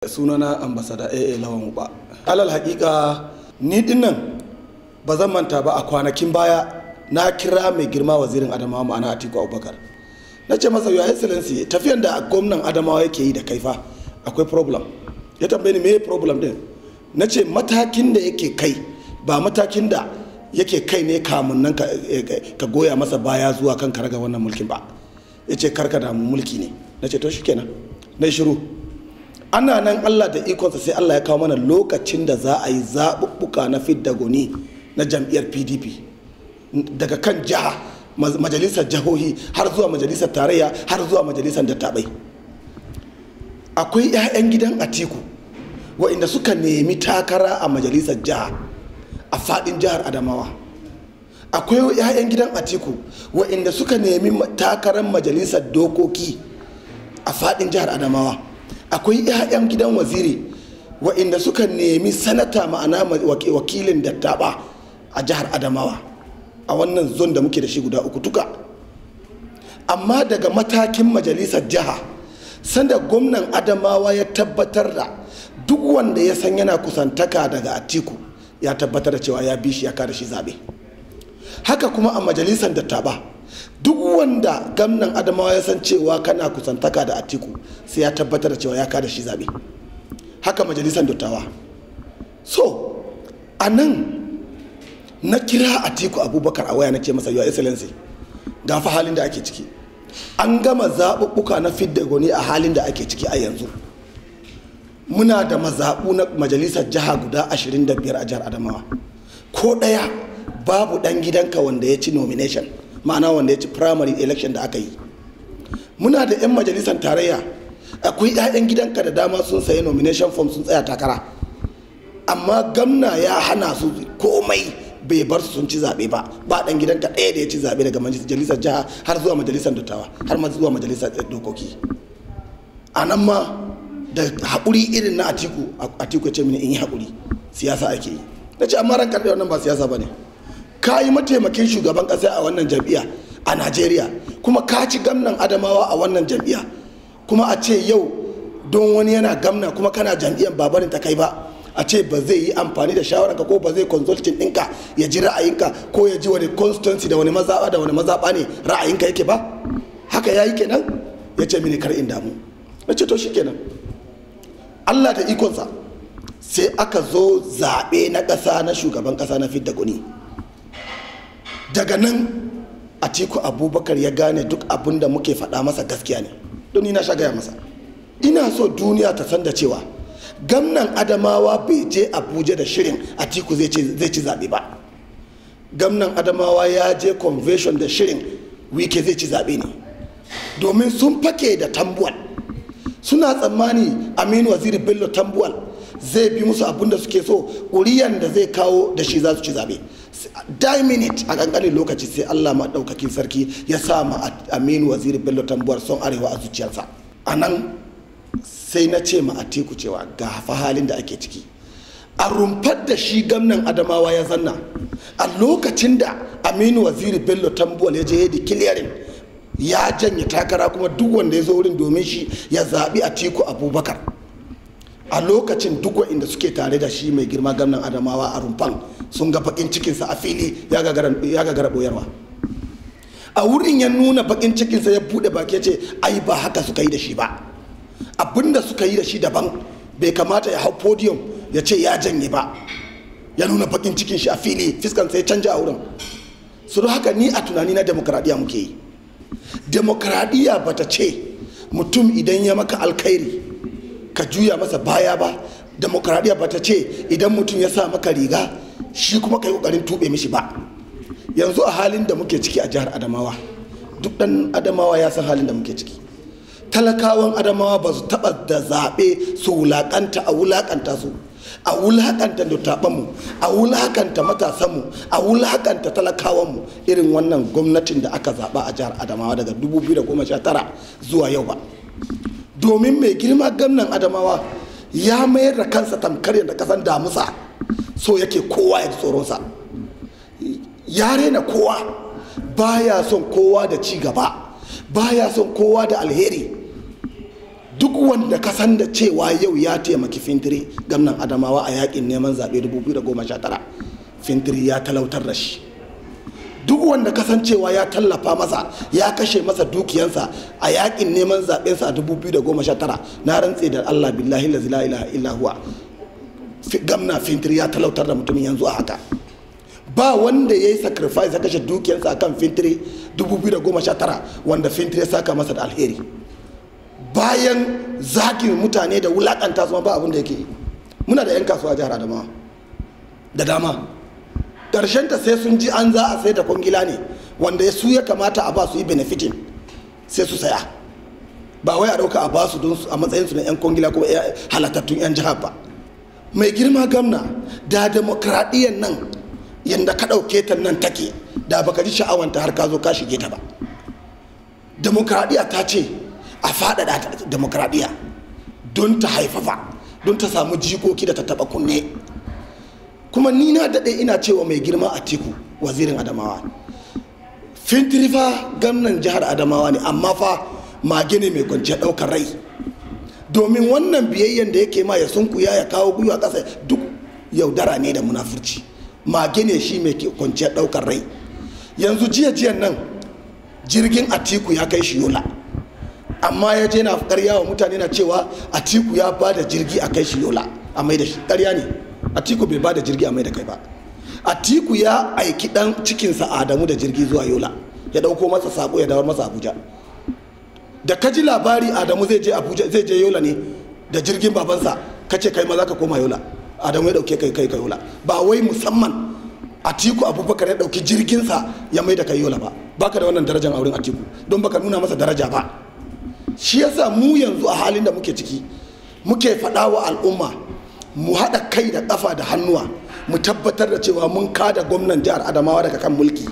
Sunana Ambassador AA Lawan Uba. Alal hakika ni dinnan ba zan manta ba, a kwanakin baya na kira mai girma wazirin Adamawa, ma'ana Atiku Abubakar. Na ce masa, "Your Excellency, tafiyan da gwamnan Adamawa yake yi da kaifa akwai problem." Ya tambaye ni me problem din. Na ce matakin da yake kai ba matakin da yake kai ne kamun nan ka goya masa baya zuwa kan karaga wannan mulkin ba. Ya ce, "Karka damu, mulki ne." Na ce, "To shikenan." Na shiru. Ana nan, Allah da ikonsa, sai Allah ya kawo mana lokacin da za a yi zaɓuɓɓuka na fidda goni na jam'iyyar PDP, daga kan jiha, majalisar jihohi, har zuwa majalisar tarayya, har zuwa majalisar dattabai. Akwai 'ya'yan gidan Atiku wa'inda suka nemi takara a majalisar jiha a fadin jihar Adamawa. Akwai 'ya'yan gidan Atiku wa'inda suka nemi takarar majalisar dokoki a fadin jihar Adamawa. Akwai 'ya'yan gidan waziri wa'inda suka nemi sanata, ma'ana wakilin dattaba a jihar Adamawa, a wannan zone da muke da shi guda uku duka. Amma daga matakin majalisar jiha, sanda gwamnan Adamawa ya tabbatar da duk wanda ya san yana kusantaka daga Atiku, ya tabbatar da cewa ya bi shi, ya kada shi zaɓe. Haka kuma a majalisar dattaba, duk wanda gwamnan Adamawa ya san cewa kana kusantaka da Atiku, sai ya tabbatar da cewa ya kada shi zaɓe. Haka majalisar dattawa. So a nan na kira Atiku Abubakar a waya, na ce masa, "Your Excellency, ga fa halin da ake ciki. An gama zaɓuɓɓuka na fidda goni. A halin da ake ciki a yanzu, muna da mazaɓu na majalisar jiha guda 25 a jihar Adamawa. Ko ɗaya babu ɗan gidanka wanda ya ci nomination, ma'ana wanda ya ci primary election da aka yi. Muna da 'yan majalisar tarayya, akwai 'ya'yan gidanka da dama sun sayi nomination form, sun tsaya takara, amma gamna ya hana su komai, bai bar su sun ci zaɓe ba. Ba ɗan gidanka ɗaya da ya ci zaɓe daga majalisar jiha har zuwa majalisar dattawa, har ma zuwa majalisar dokoki." A nan ma da haƙuri irin na Atiku, Atiku ya ce mini in yi haƙuri, siyasa ake yi. Na ce, "Amma ran karɓe, wannan ba siyasa ba ne. Ka yi mataimakin shugaban ƙasa a wannan jam'iyya a Najeriya, kuma ka ci gamnan Adamawa a wannan jam'iyya. Kuma a ce yau don wani yana gamna kuma kana jam'iyyar babarin ta kai ba, a ce ba zai yi amfani da shawararka ko ba zai consulting ɗinka ya ji ra'ayinka ko ya ji wani constituency da wani mazaɓa da wani mazaɓa ne ra'ayinka yake ba, haka ya yi kenan?" Ya ce mini kar in damu. Na ce, "To shikenan." Allah da ikonsa, sai aka zo zaɓe na ƙasa na shugaban ƙasa na fidda guni. Daga nan Atiku Abubakar ya gane duk abin da muke faɗa masa gaskiya ne, don ni na sha gaya masa. Ina so duniya ta san da cewa gamnan Adamawa bai je Abuja da shirin Atiku zai ci zaɓe ba. Gamnan Adamawa ya je convention da shirin Wike zai ci zaɓe ne, domin sun fake da Tambuwal, suna tsammani Aminu Waziri Bello Tambuwal zai bi musu abin da suke so, ƙuriyan da zai kawo da shi za su ci zaɓe. Die minute, a ƙanƙanin lokaci, sai Allah maɗaukakin sarki ya sa ma Aminu Waziri Bello Tambuwal son arewa a zuciyarsa. A nan sai na ce ma Atiku cewa ga fa halin da ake ciki. A rumfar da shi gwamnan Adamawa ya zanna a lokacin da Aminu Waziri Bello Tambuwal ya je ya declaring ya janye takara, kuma duk wanda ya zo wurin domin shi ya zaɓi Atiku Abubakar, a lokacin duk waɗanda suke tare da shi mai girma gwamnan Adamawa a rumfan sun ga baƙin cikinsa a fili, ya gagara ɓoyarwa. A wurin ya nuna baƙin cikinsa, ya buɗe baki ya ce ai ba haka suka yi da shi ba, abinda suka yi da shi daban, bai kamata ya hau podium ya ce ya janye ba. Ya nuna baƙin cikin shi a fili, fiskansa ya canja a wurin. Su haka ni a tunani na, demokradiyya muke yi. Demokradiyya bata ce mutum idan ya maka alkhairi ka juya masa baya ba. Demokradiyya bata ce idan mutum ya sa maka riga, shi kuma ka yi kokarin tube mishi ba. Yanzu a halin da muke ciki a jihar Adamawa, duk dan Adamawa ya san halin da muke ciki. Talakawan Adamawa ba su taba da zaɓe su wulakanta, a wulakanta su, a wulakanta dattabanmu, a wulakanta matasanmu, a wulakanta talakawanmu irin wannan gwamnatin da aka zaɓa a jihar Adamawa daga 2019 zuwa yau ba. Domin mai girma gwamnan Adamawa ya mayar da kansa tamkar yadda kasan damusa, so yake kowa ya ji tsoronsa. Ya rena kowa, baya son kowa da ci gaba, baya son kowa da alheri. Duk wanda ka san da cewa yau ya taimaki Fintiri gwamnan Adamawa a yakin neman zaɓe 2019, Fintiri ya talautar da shi. Duk wanda kasancewa ya tallafa masa, ya kashe masa dukiyansa a yakin neman zaɓensa a 2019, na rantse da Allah, billahi la ilaha illa huwa, gamna Fintiri ya talautar da mutumin. Yanzu a haka ba wanda ya yi sacrifice ya kashe dukiyansa akan Fintiri 2019 wanda Fintiri ya saka masa da alheri. Bayan zagin mutane da wulakanta su, ba abin da yake yi. Muna da 'yan kasuwa jihar Adamawa da dama. Ta sai sun ji an za a sai da kwangila ne wanda su ya kamata a ba su yi benefiting, sai su saya. Ba wai a ɗauka a ba su don a matsayin su na 'yan kwangila ko halattattun 'yan jihar ba. Mai girma gamna, da demokradiyyar nan yadda ka ɗauke ta nan take, da baka ji sha'awanta har ka zo ka shige ta ba. Demokradiyya ta ce a faɗaɗa demokradiyya don ta haifafa, don ta samu jikoki da ta taɓa kunne. Kuma ni na daɗe ina cewa mai girma Atiku Wazirin Adamawa, Fintiri fa gwamnan jihar Adamawa ne, amma fa mage ne mai kwanciyar ɗaukar rai. Domin wannan biyayyen da yake ma, ya sunkuya ya kawo gwiwa ƙasa, duk yaudara ne da munafurci. Mage ne shi mai kwanciyar ɗaukar rai. Yanzu jiya jiyan nan jirgin Atiku ya kai shi Yola, amma ya je na karya wa mutane na cewa Atiku ya ba da jirgi a kai shi Yola a mai da shi. Karya ne, Atiku bai ba da jirgi a mai da kai ba. Atiku ya aiki dan cikinsa Adamu da jirgi zuwa Yola, ya dauko masa sako ya dawo masa Abuja. Da ka ji labari Adamu zai je Abuja, zai je Yola ne da jirgin babansa, ka ce kai ma za ka koma Yola. Adamu ya dauke kai kai ka Yola. Ba wai musamman Atiku Abubakar ya dauki jirginsa ya mai da kai Yola ba. Baka da wannan darajar auren Atiku, don baka nuna masa daraja ba. Shi yasa mu yanzu a halin da muke ciki muke faɗa wa al'umma mu haɗa kai da ƙafa da hannuwa, mu tabbatar da cewa mun kada gwamnan jihar Adamawa daga kan mulki,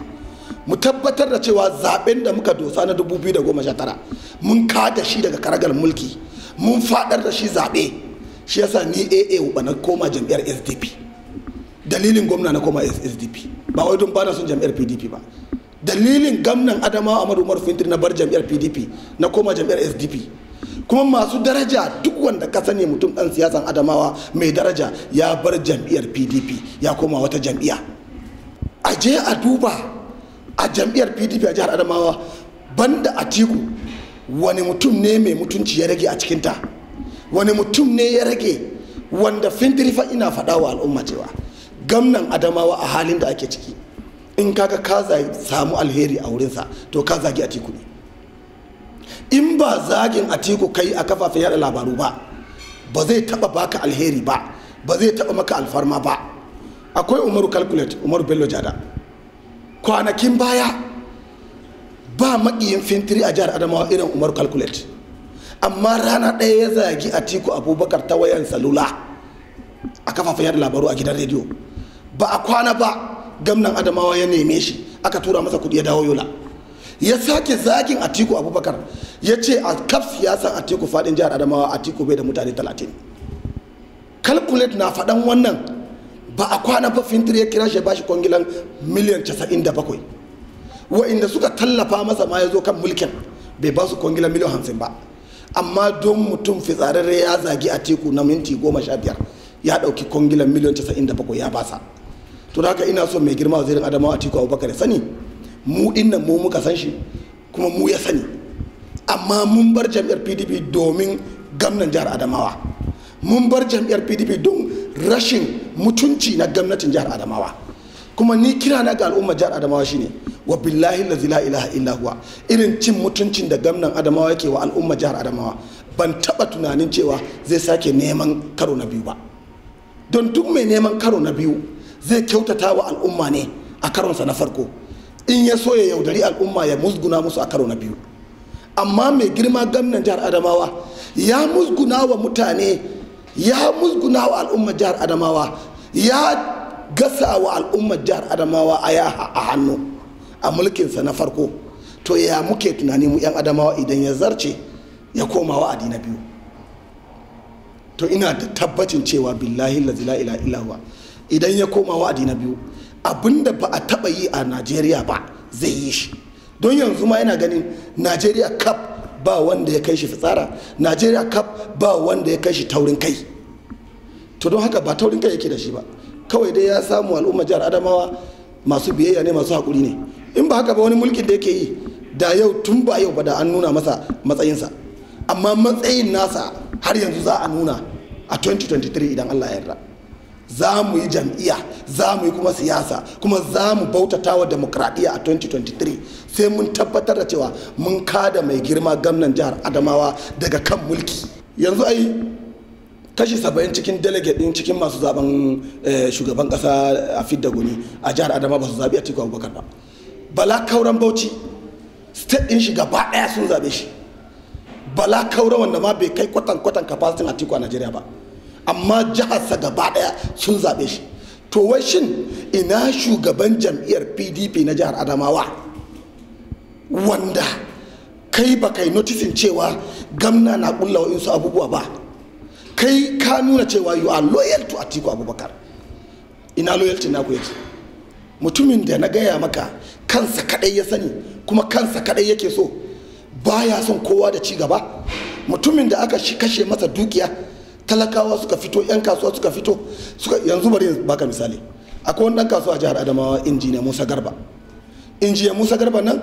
mu tabbatar da cewa zaben da muka dosa na 2019 mun kada shi daga karagar mulki, mun faɗar da shi zaɓe. Shi yasa ni AA ba na koma jam'iyyar SDP. Dalilin gwamna na koma SDP, ba wai don bana son jam'iyyar PDP ba. Dalilin gwamnan Adamawa Amadu Umar Fintiri na bar jam'iyyar PDP na koma jam'iyyar SDP. Kuma masu daraja, duk wanda ka sani mutum dan siyasan Adamawa mai daraja ya bar jam'iyyar PDP ya koma wata jam'iyya. A je a duba a jam'iyyar PDP a jihar Adamawa, banda Atiku, wani mutum ne mai mutunci ya rage a cikinta? Wani mutum ne ya rage wanda Fintiri fa? Ina faɗa wa al'umma cewa gwamnan Adamawa a halin da ake ciki, in kaga ka samu alheri a wurinsa, to ka zagi Atiku ne. In ba zagin Atiku kai a kafafen yada labaru ba, ba zai taba baka alheri ba, ba zai taba maka alfarma ba. Akwai Umaru Calculate, Umaru Bello Jada. Kwanakin baya ba maƙiyin Fintiri a jihar Adamawa irin Umaru Calculate, amma rana ɗaya ya zagi Atiku Abubakar ta wayan salula a kafafen yada labaru a gidan rediyo. Ba a kwana ba gwamnan Adamawa ya neme shi, aka tura masa kuɗi ya dawo Yola. Ya sake zagin Atiku Abubakar, ya ce a kaf siyasan Atiku fadin jihar Adamawa, Atiku bai da mutane 30. Calculate na faɗan wannan, ba a kwana ba Fintiri ya kira shi ya bashi kwangilan miliyan 97. Wa'inda suka tallafa masa ma ya zo kan mulkin, bai ba su kwangilan miliyan 50 ba. Amma don mutum fitsararre ya zagi Atiku na minti 15, ya ɗauki kwangilan miliyan 97 ya basa. To haka ina so mai girma Wazirin Adamawa Atiku Abubakar ya sani, mu dinnan mu muka san shi kuma mu ya sani. Amma mun bar jam'iyyar PDP domin gwamnan jihar Adamawa, mun bar jam'iyyar PDP don rashin mutunci na gwamnatin jihar Adamawa. Kuma ni kira na ga al'ummar jihar Adamawa shine, wa billahi la ilaha illa huwa, irin cin mutuncin da gwamnan Adamawa yake wa al'ummar jihar Adamawa, ban taba tunanin cewa zai sake neman karo na biyu ba. Don duk mai neman karo na biyu zai kyautata wa al'umma ne a karonsa na farko, in ya so ya yaudari al'umma ya musguna musu a karo na biyu. Amma mai girma gwamnan jihar Adamawa ya musguna wa mutane, ya musguna wa al'ummar jihar Adamawa, ya gasa wa al'ummar jihar Adamawa aya a hannu a mulkinsa na farko. To ya muke tunani mu 'yan Adamawa idan ya zarce ya koma wa'adi na biyu? To ina da tabbacin cewa billahi la ilaha illa, idan ya koma wa'adi na biyu, abinda ba a taba yi a Najeriya ba zai yi shi. Don yanzu ma yana ganin Najeriya kaf ba wanda ya kai shi fitsara. Najeriya kaf ba wanda ya kai shi taurin kai. To don haka ba taurin kai yake da shi ba, kawai dai ya samu al'umma jihar Adamawa masu biyayya ne, masu haƙuri ne. In ba haka ba wani mulkin da yake yi da yau tun ba yau ba da an nuna masa matsayinsa. Amma matsayin nasa har yanzu za a nuna a 2023 idan Allah ya yarda. Za mu yi jam'iyya, za mu yi kuma siyasa, kuma za mu bautata wa demokradiyya a 2023. Sai mun tabbatar da cewa mun kada mai girma gwamnan jihar Adamawa daga kan mulki. Yanzu ai kashi 70 cikin delegate din cikin masu zaben shugaban kasa a fidda goni a jihar Adamawa ba su zabi Atiku Abubakar ba. Bala Kauran Bauchi state din shi gaba daya sun zabe shi. Bala Kaura wanda ma bai kai kwatan capacity Atiku a Najeriya ba, amma jiharsa gaba daya sun zabe shi. To wai shin ina shugaban jam'iyyar PDP na jihar Adamawa wanda kai ba kai noticing cewa gamna na kulla wa'insu abubuwa ba? Kai ka nuna cewa you are loyal to Atiku Abubakar. Ina loyalty naku yake? Mutumin da na gaya maka kansa kadai ya sani kuma kansa kadai yake so, baya son kowa da ci gaba. Mutumin da aka kashe masa dukiya, talakawa suka fito, yan kasuwa suka fito, suka yanzu bari baka misali. Akwai wani dan kasuwa a jihar Adamawa, Injiniya Musa Garba. Injiniya Musa Garba nan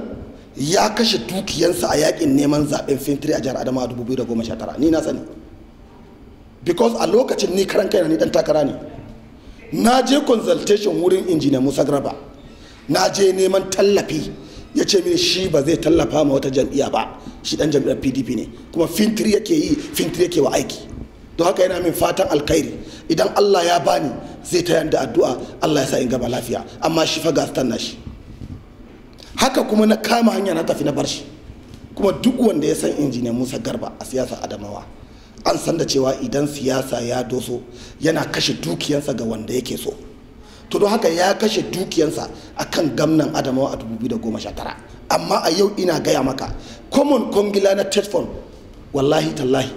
ya kashe dukiyansa a yakin neman zaben Fintiri a jihar Adamawa 2019. Ni na sani, because a lokacin ni karan kaina ni dan takara ne. Na je consultation wurin Injiniya Musa Garba, na je neman tallafi. Ya ce mini shi ba zai tallafa ma wata jam'iyya ba, shi dan jam'iyyar PDP ne, kuma Fintiri yake yi, Fintiri yake wa aiki. Don haka yana min fatan alkhairi, idan Allah ya bani zai tayar da addu'a Allah ya sa in gaba lafiya, amma shi fa gastan nashi. Haka kuma na kama hanya na tafi na bar shi. Kuma duk wanda ya san Injiniya Musa Garba a siyasa Adamawa an san da cewa idan siyasa ya doso yana kashe dukiyansa ga wanda yake so. To don haka ya kashe dukiyansa akan gamnan Adamawa a 2019. Amma a yau ina gaya maka, common kongila na TETFund, wallahi tallahi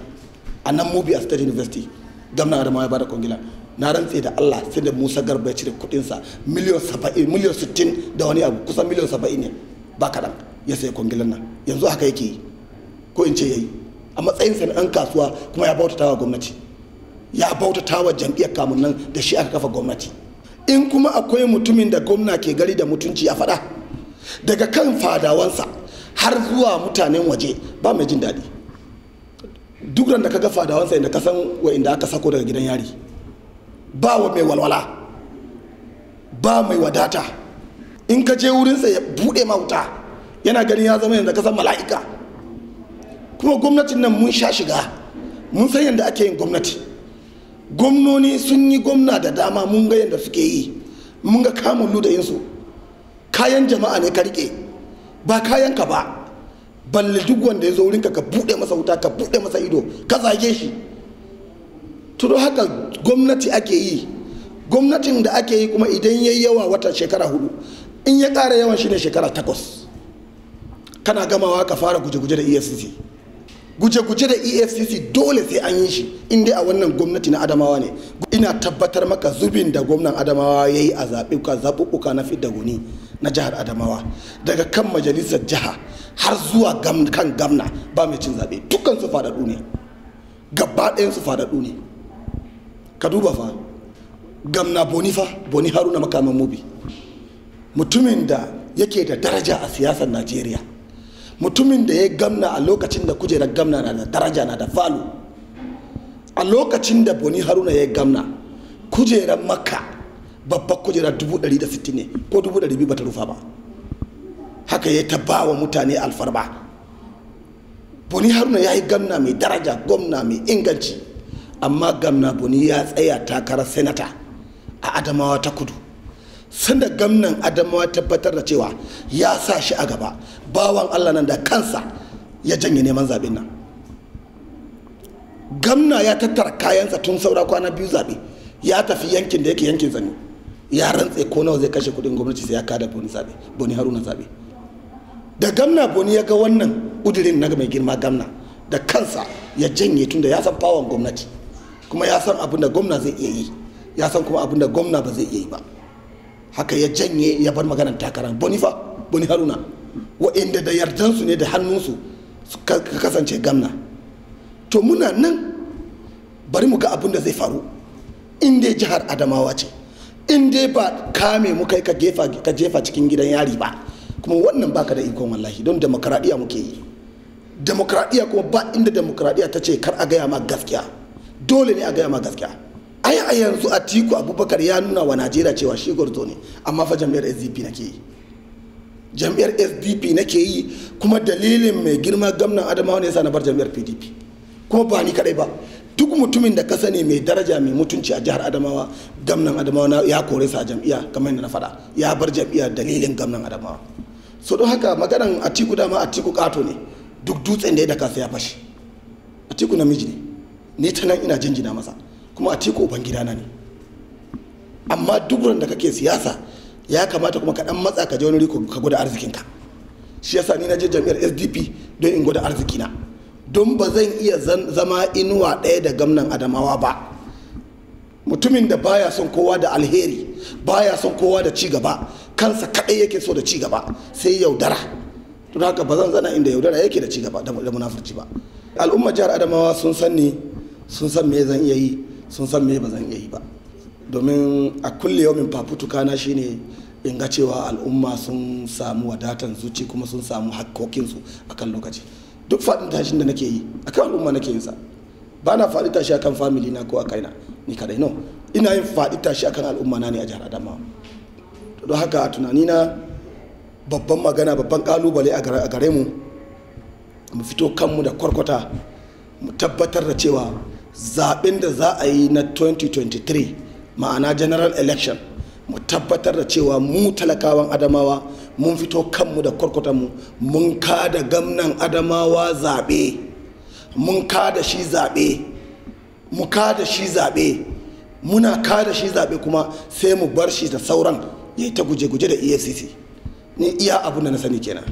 a nan Mubi a State University gamnan Adamawa ya bada kongila. Na rantse da Allah sai da Musa Garba ya cire kudinsa miliyan 70, miliyan 60 da wani abu, kusan miliyan 70 ne ba kaɗan, ya sayi kongilan nan. Yanzu haka yake yi, ko in ce yayi a matsayinsa na ɗan kasuwa, kuma ya bautata wa gwamnati, ya bautata wa jam'iyyar kamun nan da shi aka kafa gwamnati. In kuma akwai mutumin da gwamna ke gari da mutunci a faɗa, daga kan fadawansa har zuwa mutanen waje ba mai jin daɗi. Duk da kaga fadawansa inda ka san wa'inda aka sako daga gidan yari, ba wa mai walwala, ba mai wadata. In ka je wurinsa ya buɗe ma wuta, yana ganin ya zama yanzu ka san mala'ika. Kuma gwamnatin nan mun sha shiga, mun san yadda ake yin gwamnati. Gwamnoni sun yi gwamna da dama, mun ga yadda suke yi, mun ga kamun ludayinsu. Kayan jama'a ne ka rike, ba kayan ka ba. Balle duk wanda ya zo wurinka ka buɗe masa wuta, ka buɗe masa ido, ka zage shi. To don haka gwamnati ake yi. Gwamnatin da ake yi kuma idan yayi yawa wata shekara 4, in ya ƙara yawan shine shekara 8. Kana gamawa ka fara guje-guje da EFCC. Guje-guje da EFCC dole sai an yi shi in dai a wannan gwamnati na Adamawa ne. Ina tabbatar maka zubin da gwamnan Adamawa ya yi a zaɓuɓɓuka na fidda goni na jihar Adamawa, daga kan majalisar jiha har zuwa kan gamna ba mai cin zaɓe. Dukkan su faɗaɗu ne, gaba ɗayan su faɗaɗu ne. Ka duba fa gamna Boni fa, Boni Haruna Makaman Mubi, mutumin da yake da daraja a siyasar Najeriya, mutumin da ya gamna a lokacin da kujerar gamna na da daraja na da falo. A lokacin da Boni Haruna ya gamna, kujerar Makka babbar kujerar 160 ne ko 200 bata rufa ba. Haka ya ta ba wa mutane alfarma. Boni Haruna ya yi gamna mai daraja, gwamna mai inganci. Amma gamna Boni ya tsaya takarar senata a Adamawa ta Kudu. Sanda gamnan Adamawa tabbatar da cewa ya sa shi a gaba, bawan Allah nan da kansa ya janye neman zaben nan. Gamna ya tattara kayansa tun saura kwana 2 zabe, ya tafi yankin da yake yankin sani. Ya rantse ko nawa zai kashe kudin gwamnati sai ya kada Boni zabe, Boni Haruna zabe. Da gamna Boni ya ga wannan kudirin na mai girma gamna, da kansa ya janye, tunda ya san fawon gwamnati, kuma ya san abin da gwamna zai iya yi, ya san kuma abin da gwamna ba zai iya yi ba. Haka ya janye ya bar maganar takarar Boni fa, Boni Haruna, wa'inda da yardansu ne da hannunsu Ka kasance gamna. To muna nan, bari mu ga abin da zai faru. In dai jihar Adamawa ce, in dai ba kame mu kai ka jefa cikin gidan yari ba, kuma wannan baka da ikon wallahi, don demokradiyya muke yi. Demokradiyya kuma ba inda demokradiyya ta ce kar a gaya ma gaskiya, dole ne a gaya ma gaskiya. Ai a yanzu Atiku Abubakar ya nuna wa Najeriya cewa shi gwarzo ne, amma fa jam'iyyar SDP nake yi, jam'iyyar SDP nake yi. Kuma dalilin mai girma gwamnan Adamawa ne yasa na bar jam'iyyar PDP. Kuma ba ni kadai ba, duk mutumin da ka sani mai daraja, mai mutunci a jihar Adamawa, gwamnan Adamawa ya kore sa a jam'iyya. Kamar yadda na faɗa, ya bar jam'iyya dalilin gwamnan Adamawa. So don haka maganan Atiku, dama Atiku kato ne, duk dutsen da ya daka sai ya fashe. Atiku namiji ne, ni ta nan ina jinjina masa, kuma Atiku uban gidana ne. Amma duk da kake siyasa ya kamata kuma ka dan matsa ka je wani riko ka gwada arzikinka. Shi yasa ni na je jam'iyyar SDP don in gwada arzikina, don ba zan iya zama inuwa ɗaya da gwamnan Adamawa ba, mutumin da baya son kowa da alheri, baya son kowa da ci gaba, kansa kaɗai yake so da ci gaba, sai yaudara. Don haka ba zan zana inda yaudara yake da ci gaba da munafurci ba. Al'ummar jihar Adamawa sun san ni, sun san me zan iya yi, sun san me ba zan iya yi ba. Domin a kulle yaumin fafutuka na shine in ga cewa al'umma sun samu wadatan zuci kuma sun samu hakkokinsu a kan lokaci. Duk faɗin tashin da nake yi akan al'umma nake yin sa. Ba na faɗi tashi akan family na ko a kaina ni kadai, no, ina yin faɗi tashi akan al'umma na ne a jihar Adamawa. Don haka a tunanina, babban magana, babban kalubale a gare mu, mu fito kanmu da kwarkwata, mu tabbatar da cewa zaɓen da za a yi na 2023, ma'ana general election, mu tabbatar da cewa mu talakawan Adamawa mun fito kanmu da kwarkwatanmu, mun kada gamnan Adamawa zaɓe, mun kada shi zaɓe, mu kada shi zaɓe. Muna kada shi zaɓe kuma sai mu bar shi da sauran ya yi ta guje-guje da EFCC. Ni iya abun da na sani kenan.